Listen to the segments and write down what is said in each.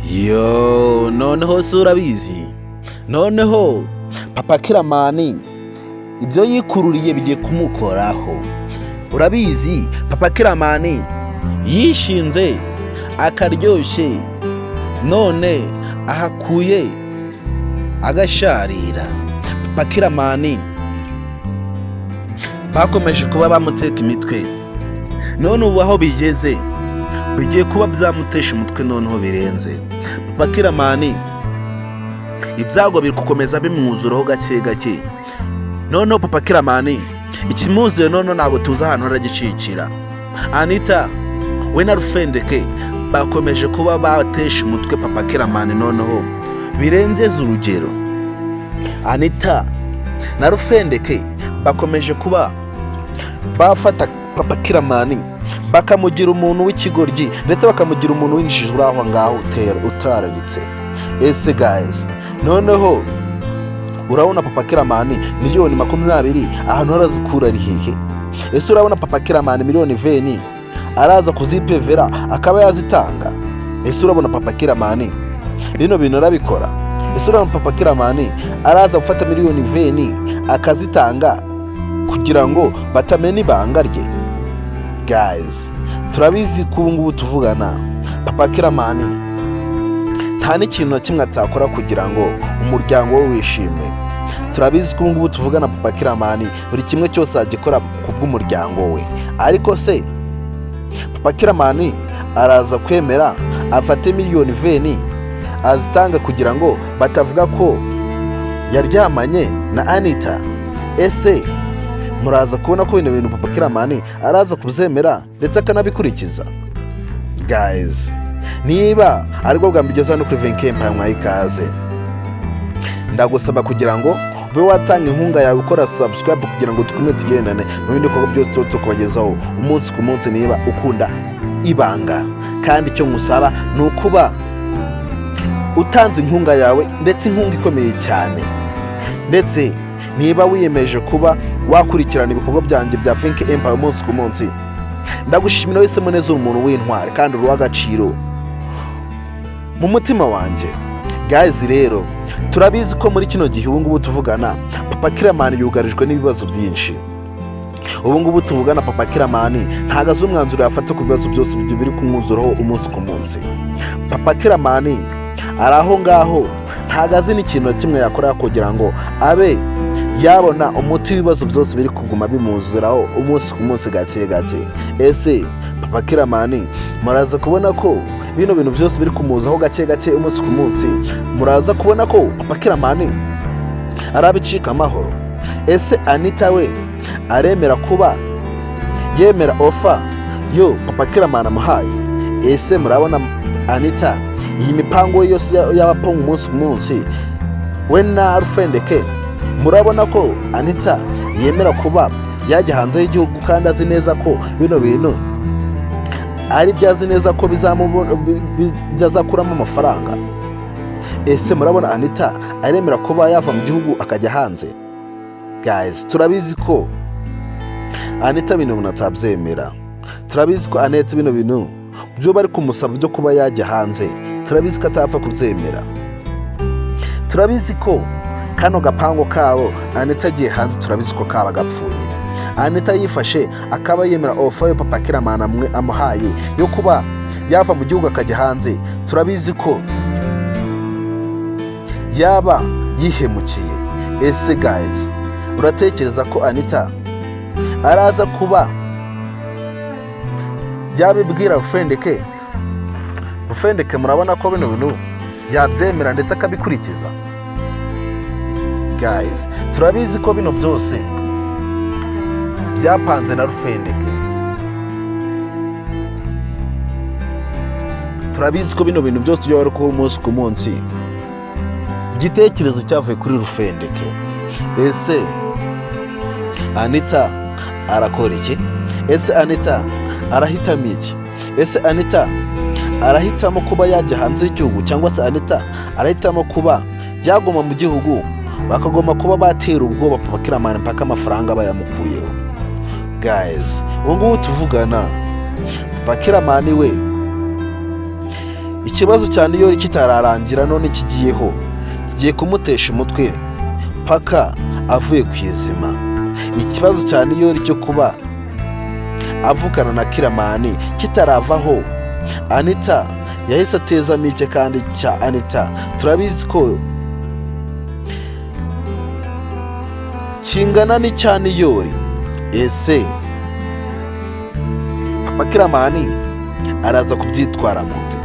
Yo, noneho se urabizi? Noneho Papa Kiramani ibyo yikururiye bigiye kumukoraho. Urabizi, Papa Kiramani yishinze akaryoshye, none ahakuye agasharira. Papa Kiramani bakomeje kuba bamuteka imitwe, none ubu aho bigeze bigiye kuba byamutesha umutwe noneho birenze. Papa Kiramani ibyago biri gukomeza bimwuzuraho gake gake. Noneho Papa Kiramani ikimuzuye noneho ntabwo tuzi ahantu aragicikira. Anita we na Rufendeke bakomeje kuba batesha umutwe Papa Kiramani noneho birengeze urugero. Anita na Rufendeke bakomeje kuba bafata Papa Kiramani bakamugira umuntu w'ikigoryi, ndetse bakamugira umuntu w'injiji uri aho ngaho utararitse. Ese guys, noneho urabona Papa Kiramani miliyoni 20 ahantu harazikura ari hehe? Ese urabona Papa Kiramani miliyoni 20 araza kuzipevera akaba yazitanga? Ese urabona Papa Kiramani bino bintu arabikora? Ese urabona Papa Kiramani araza gufata miliyoni 20 akazitanga kugira ngo batamena ibanga rye? Guys, turabizi ko ubu ngubu tuvugana Papa Kiramani nta n'ikintu na kimwe atakora kugira ngo umuryango we wishime. Turabizi ko ubu ngubu tuvugana Papa Kiramani buri kimwe cyose agikora ku bw'umuryango we. Ariko se Papa Kiramani araza kwemera afate miliyoni 20 azitanga kugira ngo batavuga ko yaryamanye na Anita? Ese muraza kubona ko bino bintu Papa Kiramani araza kubyemera ndetse akanabikurikiza? Guys, niba aribwo bwa mbere ugeze hano kuri Venke Empire, mwaha ikaze. Ndagusaba kugira ngo ube watanga inkunga yawe ukora subscribe kugira ngo dukomeze tugendane mu bindi bikorwa byose tuba tukubagezaho umunsi ku munsi, niba ukunda ibanga. Kandi icyo nkusaba ni ukuba utanze inkunga yawe, ndetse inkunga ikomeye cyane. Ndetse niba wiyemeje kuba wakurikirana ibikorwa byanjye bya Venke Empire umunsi ku munsi, ndagushimira wese neza, uri umuntu w'intwari kandi uri uw'agaciro mu mutima wanjye. Guys, rero turabizi ko muri kino gihe ubu ngubu tuvugana Papa Kiramani yugarijwe n'ibibazo byinshi. Ubu ngubu tuvugana Papa Kiramani ntabwo azi umwanzuro yafata ku bibazo byose ibyo biri kumwuzuraho umunsi ku munsi. Papa Kiramani ari aho ngaho, ntabwo azi n'ikintu na kimwe yakora kugira ngo abe yabona umuti w'ibibazo byose biri kuguma bimuzuraho umunsi ku munsi gake gake. Ese Papa Kiramani muraza kubona ko bino bintu byose biri kumuzaho gake gake umunsi ku munsi, muraza kubona ko Papa Kiramani arabicika amahoro? Ese Anita we aremera kuba yemera offer yo Papa Kiramani amuhaye? Ese murabona Anita iyi mipango ye yose y'abapongo umunsi ku munsi we na Rufendeke, murabona ko Anita yemera kuba yajya hanze y'igihugu kandi azi neza ko bino bintu ari byo, azi neza ko byazakuramo amafaranga? Ese murabona Anita aremera kuba yava mu gihugu akajya hanze? Guys, turabizi ko Anita bino bintu atabyemera. Turabizi ko Anita bino bintu byo bari kumusaba byo kuba yajya hanze, turabizi ko atapfa kubyemera. Turabizi ko kano gapango kabo Anita agiye hanze, turabizi ko kaba gapfuye. Anita yifashe akaba yemera offer yo Papa Kiramani amuhaye yo kuba yava mu gihugu akajya hanze, turabizi ko yaba yihemukiye. Ese guys, uratekereza ko Anita araza kuba yabibwira Rufendeke? Rufendeke murabona ko bino bintu yabyemera ndetse akabikurikiza? Guys, turabizi ko bino byose byapanze na Rufendeke. Turabizi ko bino bintu byose byo bari kuba umunsi ku munsi, igitekerezo cyavuye kuri Rufendeke. Ese Anita arakora iki? Ese Anita arahitamo iki? Ese Anita arahitamo kuba yajya hanze y'igihugu, cyangwa se Anita arahitamo kuba yaguma mu gihugu bakagomba kuba batera ubwoba Papa Kiramani mpaka amafaranga bayamukuyeho? Guys, ubu ngubu tuvugana Papa Kiramani we Ikibazo cya Niyori kitararangira, none kigiyeho, kigiye kumutesha umutwe paka avuye ku izima. Ikibazo cya Niyori cyo kuba avukana na Kiramani kitaravaho, Anita yahise atezamo icye. Kandi cya Anita turabizi ko kingana n'icya Niyori. Ese Papa Kiramani araza kubyitwara mute?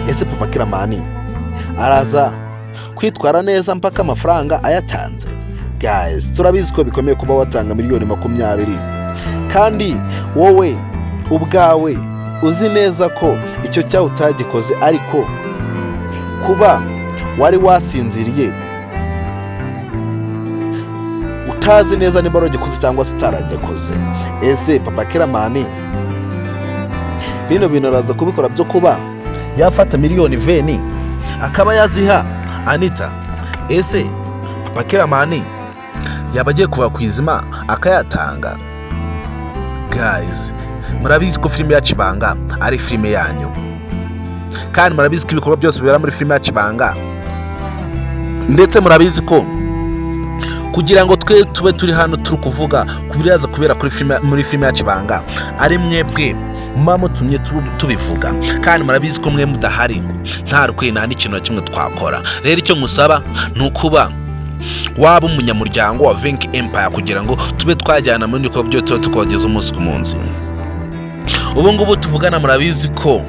Ese Papa Kiramani araza kwitwara neza mpaka amafaranga ayatanze? Guys, turabizi ko bikomeye kuba watanga miliyoni 20 kandi wowe ubwawe uzi neza ko icyo cyaha utagikoze, ariko kuba wari wasinziriye utazi neza niba waragikoze cyangwa se utaragikoze. Ese Papa Kiramani bino bintu araza kubikora byo kuba yafata miliyoni 20 akaba yaziha Anita? Ese Papa Kiramani yaba agiye kuva ku izima akayatanga? Guys, murabizi ko filime yacu Ibanga ari filime yanyu, kandi murabizi ko ibikorwa byose bibera muri filime yacu Ibanga, ndetse murabizi ko kugira ngo twe tube turi hano turi kuvuga ku biraza kubera kuri filime, muri filime yacu Ibanga, ari mwebwe muba mutumye tubivuga. Kandi murabizi ko mwe mudahari nta rwe, nta n'ikintu na kimwe twakora. Rero icyo musaba ni ukuba waba umunyamuryango wa Venki Empire kugira ngo tube twajyana muri bikorwa byose tuba tukabageza umunsi ku munsi. Ubu ngubu tuvugana, murabizi ko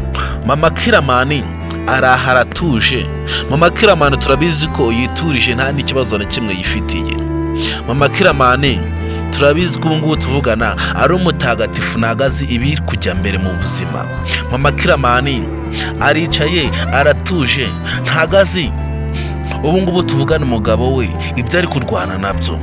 Mama Kiramani araha aratuje. Mama Kiramani turabizi ko yiturije, nta n'ikibazo na kimwe yifitiye. Mama Kiramani turabizi ko ubu ngubu tuvugana ari umutagatifu, ntago azi ibiri kujya mbere mu buzima. Mama Kiramani aricaye aratuje, ntago azi ubu ngubu tuvugana umugabo we ibyo ari kurwana nabyo.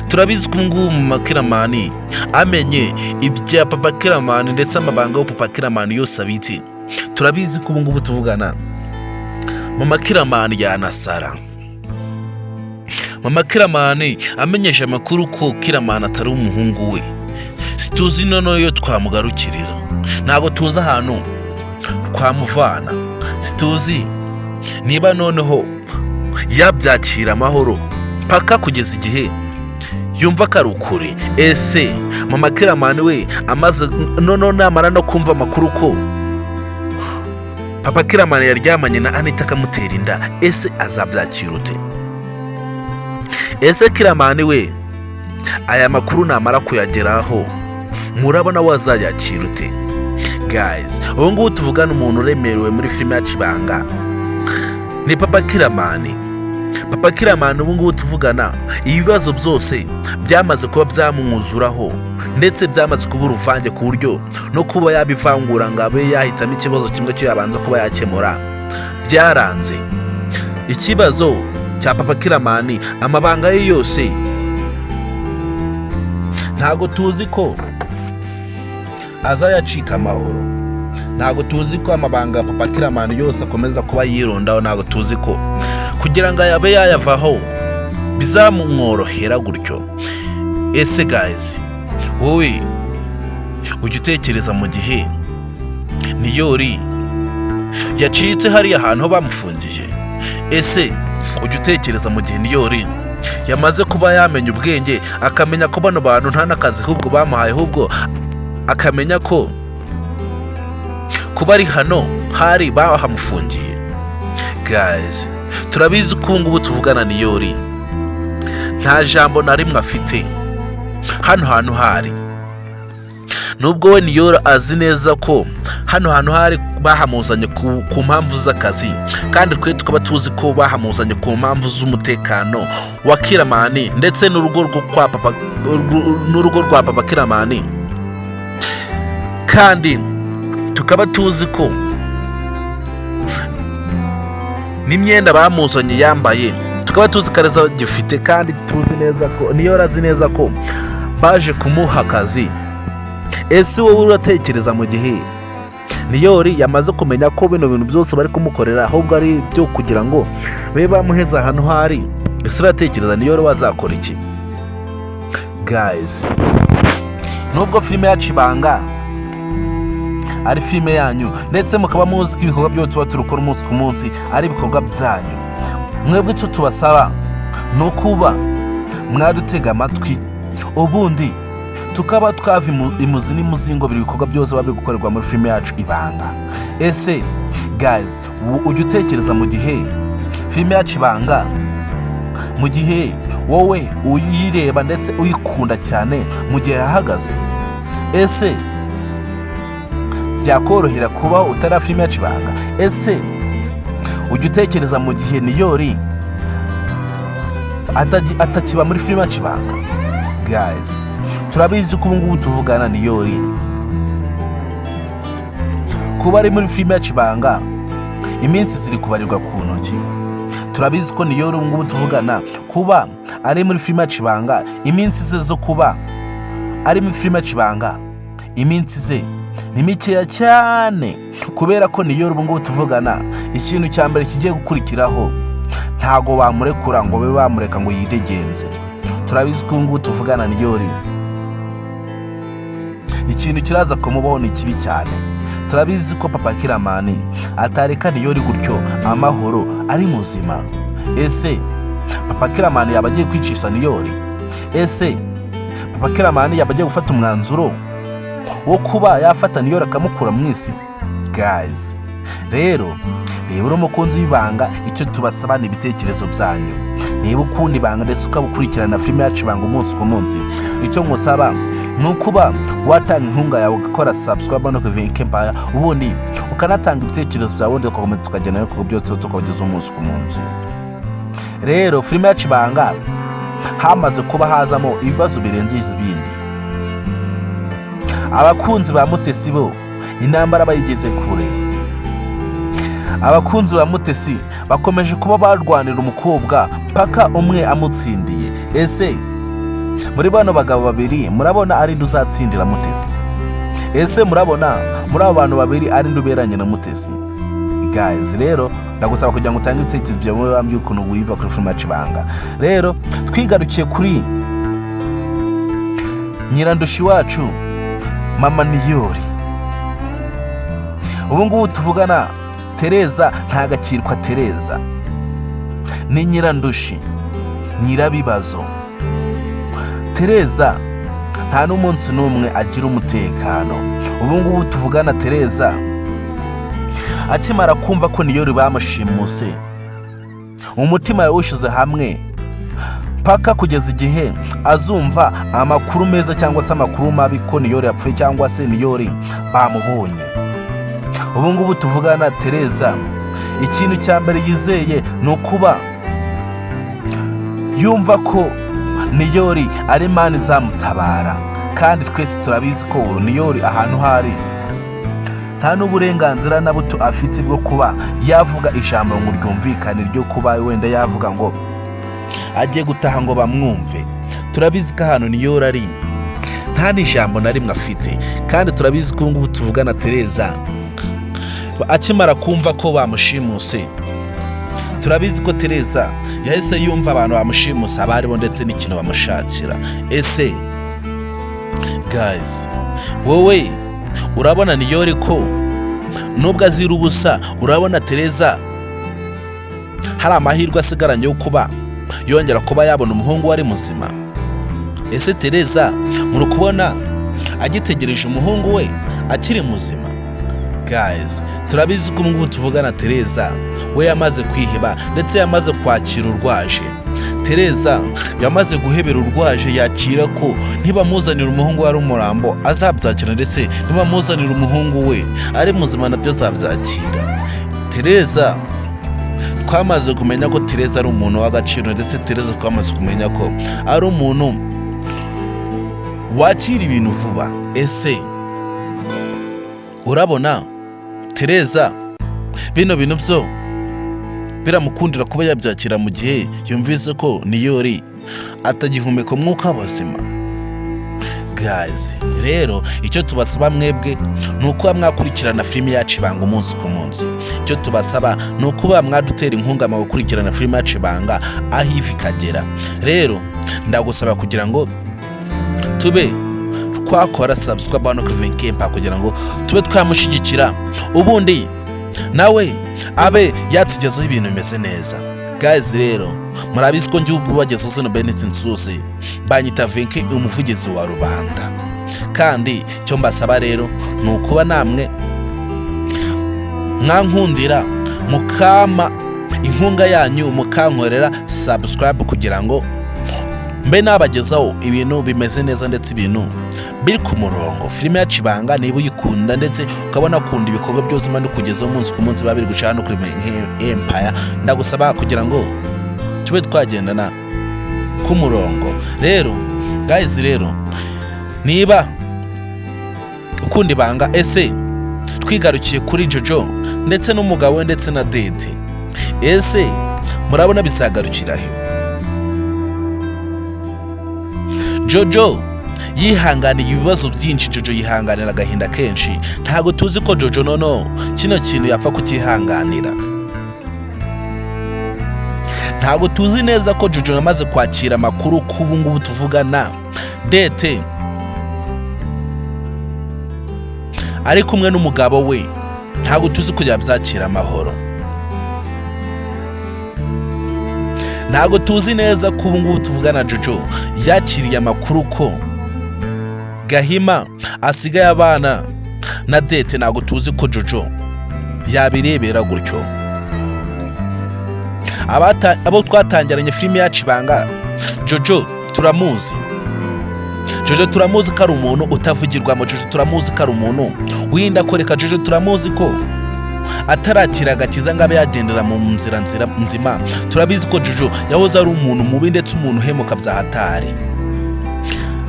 Turabizi ko ubu ngubu Mama Kiramani amenye ibya Papa Kiramani, ndetse amabanga yo Papa Kiramani yose abitse, turabizi ko ubu ngubu tuvugana Mama Kiramani yanasara. Mama Kiramani amenyesha amakuru ko Kiramani atari umuhungu we, situzi noneho iyo twamugarukirira, ntabwo tuzi ahantu twamuvana, situzi niba noneho yabyakira amahoro mpaka kugeza igihe yumva ko ari ukuri. Ese Mama Kiramani we amaze noneho namara no kumva amakuru ko Papa Kiramani yaryamanye na Anita akamutera inda, ese azabyakira ute? Ese Kiramani we aya makuru namara kuyageraho, murabona wazayakira ute? Guys, ubu ngubu tuvugana umuntu uremerewe muri filime yacu Ibanga ni Papa Kiramani. Papa Kiramani ubu ngubu tuvugana ibibazo byose byamaze kuba byamwuzuraho, ndetse byamaze kuba uruvange ku buryo no kuba yabivangura ngo abe yahitamo ikibazo kimwe cyo yabanza kuba yakemura byaranze. Ikibazo cya Papa Kiramani, amabanga ye yose, ntago tuzi ko azayacika amahoro. Ntago tuzi ko amabanga ya Papa Kiramani yose akomeza kuba yirondaho. Ntago tuzi ko kugira ngo abe yayavaho bizamworohera gutyo. Ese guys, wowe ujya utekereza mu gihe Niyori yacitse hariya hantu ho bamufungiye? Ese ujya utekereza mu gihe Niyori yamaze kuba yamenya ubwenge, akamenya ko bano bantu nta n'akazi ahubwo bamuhaye, ahubwo akamenya ko kuba ari hano hari bahamufungiye? Guys, turabizi ko ubu ngubu tuvugana Niyori nta jambo na rimwe afite hano hantu hari, nubwo we Niyori azi neza ko hano hantu hari bahamuzanye ku mpamvu z'akazi, kandi twe tukaba tuzi ko bahamuzanye ku mpamvu z'umutekano wa Kiramani ndetse n'urugo rwo kwa papa, n'urugo rwa Papa Kiramani. Kandi tukaba tuzi ko n'imyenda bamuzanye yambaye tukaba tuzi ko arizo agifite, kandi tuzi neza ko niyo azi neza ko baje kumuha akazi. Ese wowe uratekereza mu gihe Niyori yamaze kumenya ko bino bintu byose bari kumukorera ahubwo ari ibyo kugira ngo babe bamuheza ahantu hari, ese uratekereza Niyori wazakora iki? Guys, nubwo filime yacu Ibanga Ari filime yanyu, ndetse mukaba muzi ko ibikorwa byose tuba turukora umunsi ku munsi ari ibikorwa byanyu. Mwebwe icyo tubasaba ni ukuba mwadutega amatwi, ubundi tukaba twava imuzi n'imuzingo buri bikorwa byose biba biri gukorerwa muri filime yacu Ibanga. Ese guys, ujya utekereza mu gihe filime yacu Ibanga, mu gihe wowe uyireba ndetse uyikunda cyane, mu gihe yahagaze, ese byakorohera kubaho utari filime yacu Ibanga? Ese ujya utekereza mu gihe Niyori atakiba muri filime yacu Ibanga? Guys, turabizi ko ubu ngubu tuvugana Niyori kuba ari muri filime yacu Ibanga iminsi ziri kubarirwa ku ntoki. Turabizi ko Niyori ubu ngubu tuvugana kuba ari muri filime yacu Ibanga, iminsi ze zo kuba ari muri filime yacu Ibanga, iminsi ze ni mikeya cyane, kubera ko Niyori ubu ngubu tuvugana ikintu cya mbere kigiye gukurikiraho, ntago bamurekura ngo babe bamureka ngo yidegenze. Turabizi ko ubu ngubu tuvugana Niyori ikintu kiraza kumubaho ni kibi cyane. Turabizi ko Papa Kiramani atareka Niyori gutyo amahoro ari muzima. Ese Papa Kiramani yaba agiye kwicisha Niyori? Ese Papa Kiramani yaba agiye gufata umwanzuro wo kuba yafata Niyori akamukura mu isi? Guys, rero niba uri umukunzi w'Ibanga, icyo tubasaba ni ibitekerezo byanyu. Niba ukunda Ibanga ndetse ukaba ukurikirana filime yacu Ibanga umunsi ku munsi, icyo ngusaba ni ukuba watanga inkunga yawe, ugakora subscribe no ku Empire, ubundi ukanatanga ibitekerezo byawe, ubundi tugakomeza tukagenda n'ibikorwa byose tukabigeza umunsi ku munsi. Rero filime yacu Ibanga hamaze kuba hazamo ibibazo birenze ibindi. Abakunzi ba Mutesi bo intambara bayigeze kure. Abakunzi ba Mutesi bakomeje kuba barwanira umukobwa mpaka umwe amutsindiye. Ese muri bano bagabo babiri murabona ari nde uzatsindira Mutesi? Ese murabona muri abo bantu babiri ari nde uberanye na Mutesi? Guys, rero ndagusaba kugira ngo utange ibitekerezo byawe wambye ukuntu wiva kuri filime yacu Ibanga. Rero twigarukiye kuri Nyirandushi wacu, Mama Niyori. Ubu ngubu tuvugana Tereza ntagakirwa, Tereza ni Nyirandushi, nyirabibazo. Tereza nta n'umunsi n'umwe agira umutekano. Ubu ngubu tuvugana Tereza akimara kumva ko Niyori bamushimuse, umutima yawushyize hamwe mpaka kugeza igihe azumva amakuru meza cyangwa se amakuru mabi ko Niyori yapfuye cyangwa se Niyori bamubonye. Ubu ngubu tuvugana Tereza ikintu cya mbere yizeye ni ukuba yumva ko Niyori ari Imana izamutabara, kandi twese turabizi ko Niyori ahantu hari nta n'uburenganzira na buto afite bwo kuba yavuga ijambo ngo ryumvikane, ryo kuba wenda yavuga ngo agiye gutaha ngo bamwumve. Turabizi ko ahantu Niyori ari nta n'ijambo na rimwe afite, kandi turabizi ko ubu ngubu tuvugana Tereza akimara kumva ko bamushimuse, turabizi ko Tereza yahise yumva abantu bamushimuse abaribo ndetse n'ikintu bamushakira. Ese guys, wowe urabona Niyori ko nubwo azira ubusa, urabona Tereza hari amahirwe asigaranye yo kuba yongera kuba yabona umuhungu we ari muzima? Ese Tereza muri kubona agitegereje umuhungu we akiri muzima? Guys, turabizi ko ubu ngubu tuvugana Tereza we yamaze kwiheba ndetse yamaze kwakira urwaje. Tereza yamaze guhebera urwaje, yakira ko nibamuzanira umuhungu we ari umurambo azabyakira, ndetse nibamuzanira umuhungu we ari muzima nabyo azabyakira. Tereza twamaze kumenya ko Tereza ari umuntu w'agaciro, ndetse Tereza twamaze kumenya ko ari umuntu wakira ibintu vuba. Ese urabona Tereza bino bintu byo biramukundira kuba yabyakira mu gihe yumvise ko Niyori atagihumeka umwuka w'abazima? Guys, rero icyo tubasaba mwebwe ni ukuba mwakurikirana filime yacu Ibanga umunsi ku munsi. Icyo tubasaba ni ukuba mwadutera inkunga mu gukurikirana filime yacu Ibanga aho iva ikagera. Rero ndagusaba kugira ngo tube Twakora subscribe hano kuri Venke Empire kugira ngo tube twamushyigikira, ubundi nawe abe yatugezaho ibintu bimeze neza. Guys, rero murabizi ko njye ubu bagezeho zino benefits zose, banyita Venke, umuvugizi wa rubanda. Kandi icyo mbasaba rero ni ukuba namwe mwankundira, mukama inkunga yanyu, mukankorera subscribe kugira ngo mbe nabagezaho ibintu bimeze neza ndetse ibintu biri ku murongo. Filime yacu Ibanga, niba uyikunda ndetse ukabona akunda ibikorwa byose mba kugezaho umunsi ku munsi biba biri guca hano kuri Empire, ndagusaba kugira ngo tube twagendana ku murongo. Rero guys, rero niba ukunda Ibanga, ese twigarukiye kuri Jojo ndetse n'umugabo we ndetse na Dede, ese murabona bizagarukira he? Jojo yihanganiye ibibazo byinshi, Jojo yihanganira agahinda kenshi. Ntabwo tuzi ko Jojo nono kino kintu yapfa kucyihanganira. Ntabwo tuzi neza ko Jojo yamaze kwakira amakuru ko ubu ngubu tuvugana Dete ari kumwe n'umugabo we. Ntabwo tuzi ko yabyakira amahoro. Ntabwo tuzi neza ko ubu ngubu tuvugana Jojo yakiriye amakuru ko Gahima asigaye abana na Dete. Ntabwo tuzi ko Jojo yabirebera gutyo. Abo twatangiranye filime yacu Ibanga, Jojo turamuzi. Jojo turamuzi ko ari umuntu utavugirwamo. Jojo turamuzi ko ari umuntu w'indakoreka. Jojo turamuzi ko atarakira agakiza ngo abe yagendera mu nzira nzima. Turabizi ko Jojo yahoze ari umuntu mubi ndetse umuntu uhemuka bya hatari.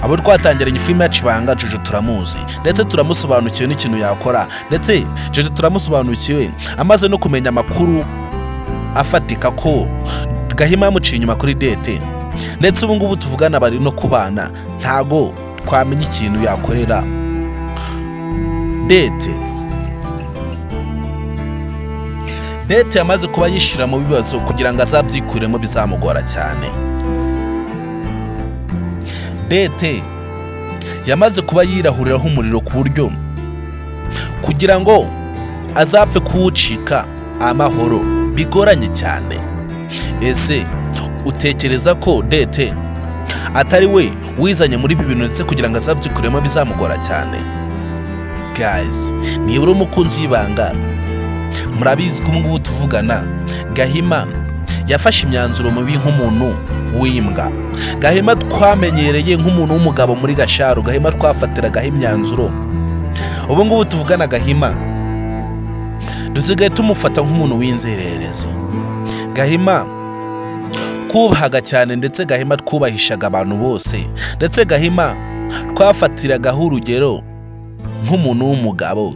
Abo twatangiranye filime yacu Ibanga, Jojo turamuzi ndetse turamusobanukiwe n'ikintu yakora, ndetse Jojo turamusobanukiwe amaze no kumenya amakuru afatika ko Gahima yamuciye inyuma kuri Dete, ndetse ubu ngubu tuvugana bari no kubana. Ntago twamenya ikintu yakorera Dete. Dete yamaze kuba yishyira mu bibazo, kugira ngo azabyikuremo bizamugora cyane. Dete yamaze kuba yirahuriraho umuriro ku buryo kugira ngo azapfe kuwucika amahoro bigoranye cyane. Ese utekereza ko Dete atari we wizanye muri ibi bintu, ndetse kugira ngo azabyikuremo bizamugora cyane? Guys, niba uri umukunzi w'Ibanga, murabizi ko ubu ngubu tuvugana Gahima yafashe imyanzuro mibi nk'umuntu w'imbwa. Gahima twamenyereye nk'umuntu w'umugabo muri Gasharu, Gahima twafatiragaho imyanzuro, ubu ngubu tuvugana Gahima dusigaye tumufata nk'umuntu w'inzererezi. Gahima twubahaga cyane, ndetse Gahima twubahishaga abantu bose, ndetse Gahima twafatiragaho urugero nk'umuntu w'umugabo,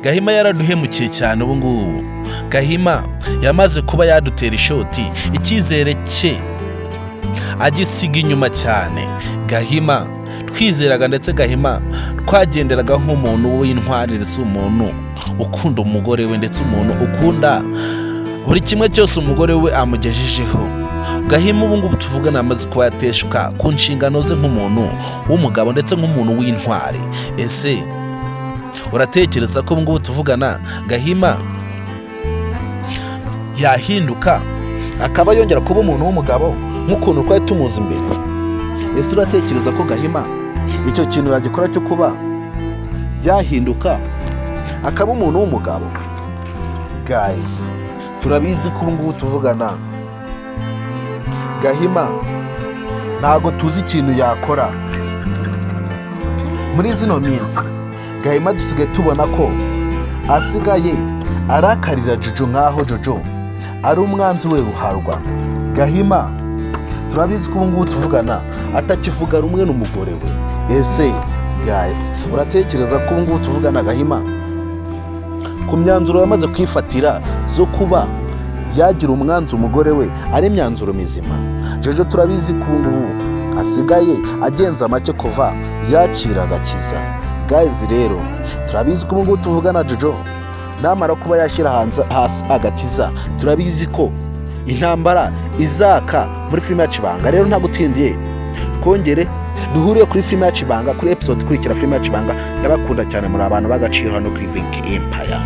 Gahima yaraduhemukiye cyane. Ubu ngubu Gahima yamaze kuba yadutera ishoti, icyizere cye agisiga inyuma cyane. Gahima twizeraga ndetse Gahima twagenderaga nk'umuntu w'intwari, ndetse umuntu ukunda umugore we, ndetse umuntu ukunda buri kimwe cyose umugore we amugejejeho, Gahima ubu ngubu tuvugana amaze kuba yateshuka ku nshingano ze nk'umuntu w'umugabo ndetse nk'umuntu w'intwari. Ese uratekereza ko ubu ngubu tuvugana Gahima yahinduka akaba yongera kuba umuntu w'umugabo nk'ukuntu twari tumuzi imbere? Ese uratekereza ko Gahima icyo kintu yagikora cyo kuba yahinduka akaba umuntu w'umugabo? Guys, turabizi ko ubu ngubu tuvugana Gahima ntabwo tuzi ikintu yakora muri zino minsi. Gahima dusigaye tubona ko asigaye arakarira Jojo nk'aho Jojo ari umwanzi we ruharwa. Gahima turabizi ko ubu ngubu tuvugana atakivuga rumwe n'umugore we. Ese guys, uratekereza ko ubu ngubu tuvugana Gahima ku myanzuro yamaze kwifatira zo kuba yagira umwanzi umugore we ari imyanzuro mizima? Jojo turabizi ko ubu ngubu asigaye agenza make kuva yakira agakiza. Guys, rero turabizi ko ubu ngubu tuvugana Jojo namara kuba yashyira hanze hasi agakiza, turabizi ko intambara izaka muri filime yacu Ibanga. Rero nta gutindiye, twongere Duhuriye kuri filime yacu Ibanga, kuri episode ikurikira filime yacu Ibanga. Ndabakunda cyane, muri abantu b'agaciro hano kuri Vink Empire.